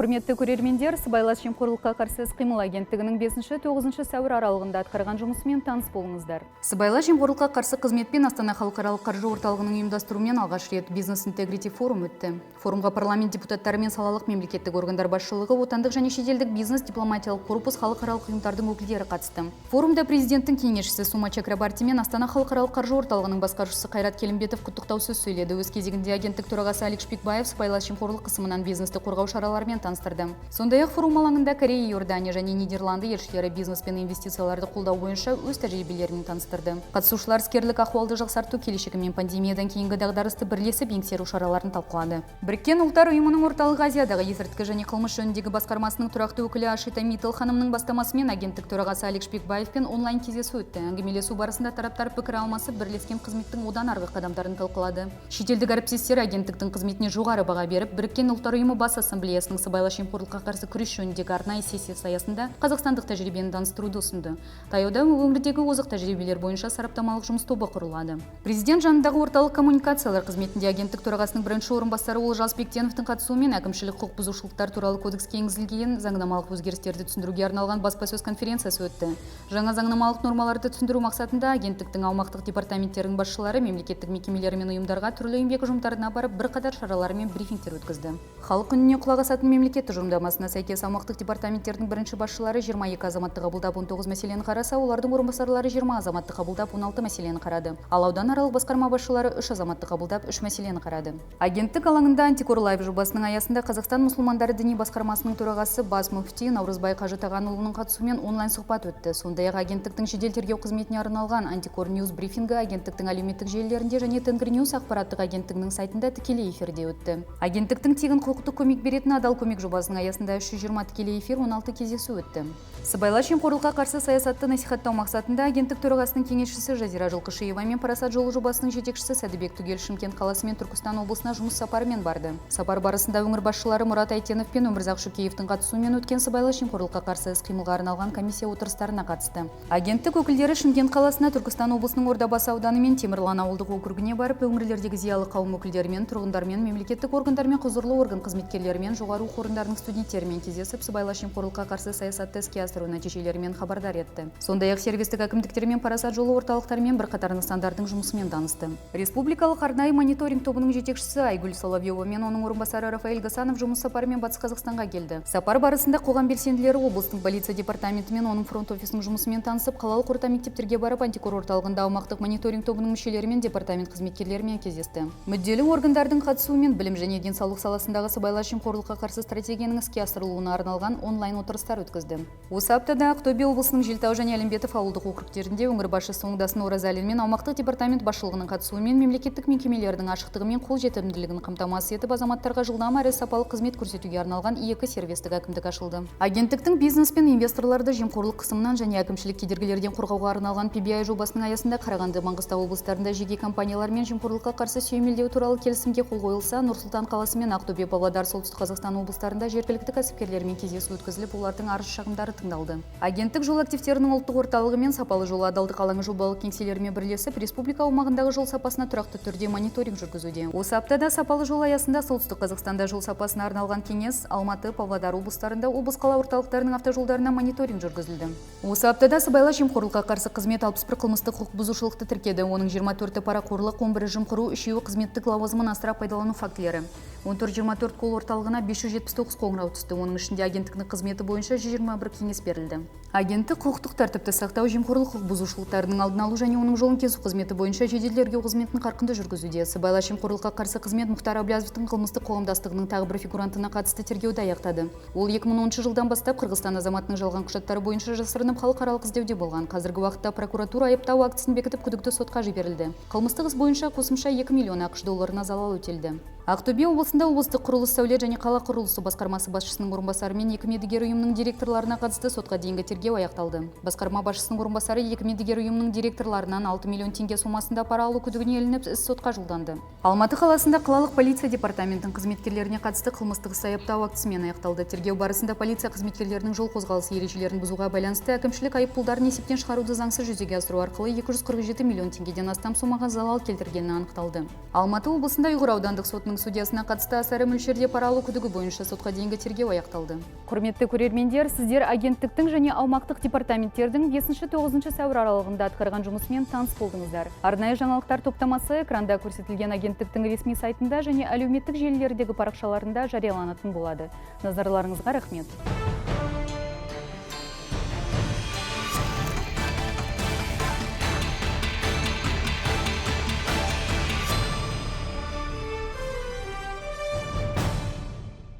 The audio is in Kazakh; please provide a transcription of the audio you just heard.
Құрметті көрермендер, Сыбайлас жемқорлыққа қарсы іс-қимыл агенттігінің 5-9 сәуір аралығында атқарған жұмысымен таныс болыңыздар. Сыбайлас жемқорлыққа қарсы қызметпен Астана халықаралық қаржы орталығының ұйымдастыруымен алғаш рет Бизнес Интегрити форум өтті. Форумға парламент депутаттары мен салалық мемлекеттік органдар басшылығы, отандық және шетелдік бизнес, дипломатиялық корпус, халықаралық ұйымдардың өкілдері қатысты. Форумда президенттің кеңесшісі Сума Чакрабарти мен Астана халықаралық қаржы орталығының басқарушысы Қайрат Келімбетов құттықтау сөз сөйледі. Өз кезегінде агенттік төрағасы Алик Шпекбаев сыбайлас жемқорлық қысымынан бизнесті қорғау шараларымен таныстырды. Сондай-ақ форум алаңында Корея, Иордания және Нидерланды елшілері бизнес пен инвестицияларды қолдау бойынша өз тәжірибелерін таныстырды. Қатысушылар іскерлік ахуалды жақсарту келешегі мен пандемиядан кейінгі дағдарысты бірлесіп еңсеру шараларын талқылады. Біріккен Ұлттар Ұйымының Орталық Азиядағы есірткі және қылмыс жөніндегі басқармасының тұрақты өкілі Ашита Миттал ханымның бастамасымен агенттік төрағасы Алик Шпекбаевпен онлайн кездесу өтті. Әңгімелесу барысында тараптар пікір алмасып, бірлескен қызметтің одан арғы қадамдарын талқылады. Шетелдік әріптестер агенттіктің қызметіне жоғары баға беріп, Біріккен Ұлттар Ұйымы Бас Ассамблеясының сыбайлас жемқорлыққа қарсы күрес жөніндегі арнайы сессиясы аясында қазақстандық тәжірибені таныстыруды ұсынды. Таяуда өңірдегі озық тәжірибелер бойынша сараптамалық жұмыс тобы құрылады. Президент жанындағы орталық коммуникациялар қызметінде агенттік төрағасының бірінші орынбасары Олжас Бектеновтің қатысуымен әкімшілік құқық бұзушылықтар туралы кодекске енгізілген заңнамалық өзгерістерді түсіндіруге арналған баспасөз конференциясы өтті. Жаңа заңнамалық нормаларды түсіндіру мақсатында агенттіктің аумақтық департаменттерінің басшылары мемлекеттік мекемелер мен ұйымдарға, түрлі еңбек ұжымдарына барып, бірқатар шаралар мен брифингтер өткізді. Халық үніне құлақ асатын мемлекет тұжырымдамасына сәйкес аумақтық департаменттердің бірінші басшылары 22 азаматты қабылдап, 19 мәселені қараса, олардың орынбасарлары 20 азаматты қабылдап, 16 мәселені қарады. Ал ауданаралық басқарма басшылары 3 азаматты қабылдап, 3 мәселені қарады. Агенттік алаңында Антикор Лайв жобасының аясында Қазақстан мұсылмандары діни басқармасының төрағасы, бас мүфти Наурызбай қажы Тағанұлының қатысуымен онлайн сұхбат өтті. Сондай-ақ агенттіктің жедел тергеу қызметіне арналған Антикор Ньюс брифингі агенттіктің әлеуметтік желілерінде және Тенгри Ньюс ақпараттық агенттігінің сайтында тікелей эфирде өтті. Агенттіктің тегін құқықтық көмек беретін Адал көмек жобасының аясында 320 тікелей эфир, 16 кездесу өтті. Сыбайлас жемқорлыққа қарсы саясатты насихаттау мақсатында агенттік төрағасының кеңесшісі Жазира Жылқышиева мен Парасат жолы жобасының жетекшісі Сәдібек Түгел Шымкент қаласы мен Түркістан облысына жұмыс сапарымен барды. Сапар барысында өңір басшылары Мұрат Әйтенов пен Өмірзақ Шөкеевтің қатысуымен өткен сыбайлас жемқорлыққа қарсы іс-қимылға арналған комиссия отырыстарына қатысты. Агенттік өкілдері Шымкент қаласына, Түркістан облысының Ордабасы ауданы мен Темірлан ауылдық округіне барып, өңірлердегі зиялы қауым өкілдерімен, тұрғындармен, мемлекеттік органдармен, құзырлы орган қызметкерлерімен, жоғары оқу орындарының студенттерімен кездесіп, сыбайлас жемқорлыққа қарсы саясатты іске асыру нәтижелерімен хабардар етті. Сондай-ақ сервистік әкімдіктер мен Парасат жолы орталықтарымен, бірқатар нысандардың жұмысымен танысты. Республикалық арнайы мониторинг тобының жетекшісі Айгүл Соловьева мен оның орынбасары Рафаэль Гасанов жұмыс сапарымен Батыс Қазақстанға келді. Сапар барысында қоғам белсенділері облыстың полиция департаменті мен оның фронт офисінің жұмысымен танысып, қалалық орта мектептерге барып, Антикор орталығында аумақтық мониторинг тобының мүшелерімен, департамент қызметкерлерімен кездесті. Мүдделі органдардың қатысуымен білім және денсаулық саласындағы сыбайлас жемқорлыққа қарсы стратегияның іске асырылуына арналған онлайн отырыстар өткізді. Осы аптада Ақтөбе облысының Желтау және Әлімбетов ауылдық округтерінде өңір басшысы Оңдасын Оразалин мен аумақтық департамент басшылығының қатысуымен мемлекеттік мекемелердің ашықтығы мен қолжетімділігін қамтамасыз етіп, азаматтарға жылдам әрі сапалы қызмет көрсетуге арналған екі сервистік әкімдік ашылды. Агенттіктің бизнес пен инвесторларды жемқорлық қысымынан және әкімшілік кедергілерден қорғауға арналған PBI жобасының аясында Қарағанды, Маңғыстау облыстарында жеке компаниялармен жемқорлыққа қарсы сүйемелдеу туралы келісімге қол қойылса, Нұр-Сұлтан қаласы мен Ақтөбе, Павлодар, Солтүстік Қазақстан облыстарында жергілікті кәсіпкерлермен кездесу өткізіліп, олардың арыз шағымдары тыңдалды. Агенттік Жол активтерінің ұлттық орталығы мен Сапалы жол адалдық алаңы жобалық кеңселерімен бірлесіп, республика аумағындағы жол сапасына тұрақты түрде мониторинг жүргізуде. Осы аптада Сапалы жол аясында Солтүстік Қазақстанда жол сапасына арналған кеңес, Алматы, Павлодар облыстарында облыс, қала орталықтарының автожолдарына мониторинг жүргізілді. Осы аптада сыбайлас жемқорлыққа қарсы қызмет 61 қылмыстық құқық бұзушылықты тіркеді. Оның 24-і парақорлық, 11-і жымқыру, үшеуі қызметтік лауазымын асыра пайдалану фактілері. 1424 колл орталығына 579 қоңырау түсті. Оның ішінде агенттіктің қызметі бойынша 121 кеңес берілді. Агенттік құқықтық тәртіпті сақтау, жемқорлық құқық бұзушылықтарының алдын алу және оның жолын кесу қызметі бойынша жедел тергеу қызметін қарқынды жүргізуде. Сыбайлас жемқорлыққа қарсы қызмет Мұхтар Әблязовтың қылмыстық қоғамдастығының тағы бір фигурантына қатысты тергеуді аяқтады. Ол 2010 жылдан бастап Қырғызстан азаматының жалған құжаттары бойынша жасырынып, халықаралық іздеуде болған. Қазіргі уақытта прокуратура айыптау актісін бекітіп, күдікті сотқа жіберілді. Қылмыстық іс бойынша қосымша 2 миллион АҚШ долларына залал өтелді. Ақтөбе облысында облыстық құрылыс, сәулет және қала құрылысы басқармасы басшысының орынбасары мен екі мердігер ұйымның директорларына қатысты сотқа дейінгі тергеу аяқталды. Басқарма басшысының орынбасары екі мердігер ұйымның директорларынан 6 миллион теңге сомасында пара алу күдігіне ілініп, іс сотқа жолданды. Алматы қаласында қалалық полиция департаментінің қызметкерлеріне қатысты қылмыстық іс айыптау актісімен аяқталды. Тергеу барысында полиция қызметкерлерінің жол қозғалысы ережелерін бұзуға байланысты әкімшілік айыппұлдарын есептен шығаруды заңсыз жүзеге асыру арқылы 247 миллион теңгеден астам сомаға залал келтіргені анықталды. Алматы облысында Ұйғыр аудандық сотының сотының судьясына қатысты аса ірі мөлшерде пара алу күдігі бойынша сотқа дейінгі тергеу аяқталды. Құрметті көрермендер, сіздер агенттіктің және аумақтық департаменттердің 5-9 сәуір аралығында атқарған жұмысымен таныс болдыңыздар. Арнайы жаңалықтар топтамасы экранда көрсетілген агенттіктің ресми сайтында және әлеуметтік желілердегі парақшаларында жарияланатын болады. Назарларыңызға рахмет.